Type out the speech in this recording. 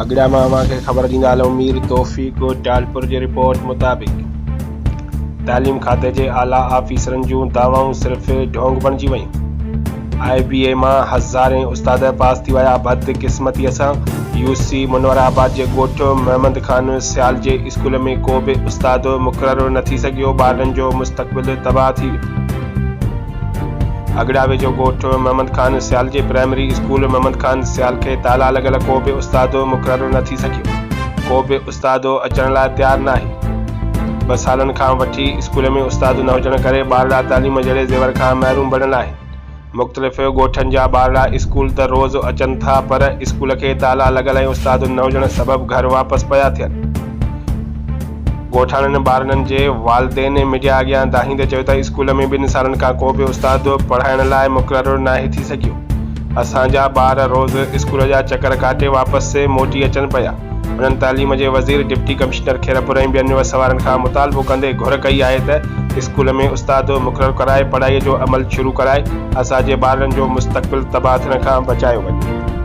اڳڙيا مان اوهان کي خبر ڏيندا هلون مير توفيق ٽالپر جي رپورٽ مطابق تعليم کاتي جي اعليٰ آفيسرن جون دعوائون صرف ڍونگ بڻجي ويون. آء بي اي مان هزارين استاد پاس ٿي ويا بدقسمتي سان يو سي منور آباد جي ڳوٺ محمد خان سيال جي اسڪول ۾ ڪو به استاد مقرر نه ٿي سگهيو ٻارڙن جو مستقبل تباهه ٿي ويو. اڳڙا ويجهو ڳوٺ محمد خان سيال جي پرائمري اسڪول محمد خان سيال کي تالا لڳل ڪو به استاد مقرر نه ٿي سگهيو. ڪو به استاد اچڻ لاء تيار ناهي. ٻه سالن کان وٺي اسڪول ۾ استاد نه هجڻ ڪري ٻارڙا تعليم جهڙي زيور کان محروم بڻيل آهن. مختلف ڳوٺن جا ٻارڙا اسڪول ته روز اچن ٿا پر اسڪول کي تالا لڳل ۽ استاد نه هجڻ سبب گهر واپس پيا ٿين. ڳوٺاڻن ٻارڙن جي والدين ميڊيا اڳيان دانهيندي چيو ته اسڪول ۾ ٻن سالن کان ڪو به استاد پڙهائڻ لاء مقرر ناهي ٿي سگهيو، اسان جا ٻار روز اسڪول جا چڪر ڪاٽي واپس موٽي اچن پيا. هنن تعليم جي وزير، ڊپٽي ڪمشنر خيرپور ۽ ٻين وس وارن کان مطالبو ڪندي گهر ڪئي آهي ته اسڪول ۾ استاد مقرر ڪرائي پڙهائي جو عمل شروع ڪرائي اسان جي ٻارڙن جو مستقبل تباهه ٿيڻ کان بچايو وڃي.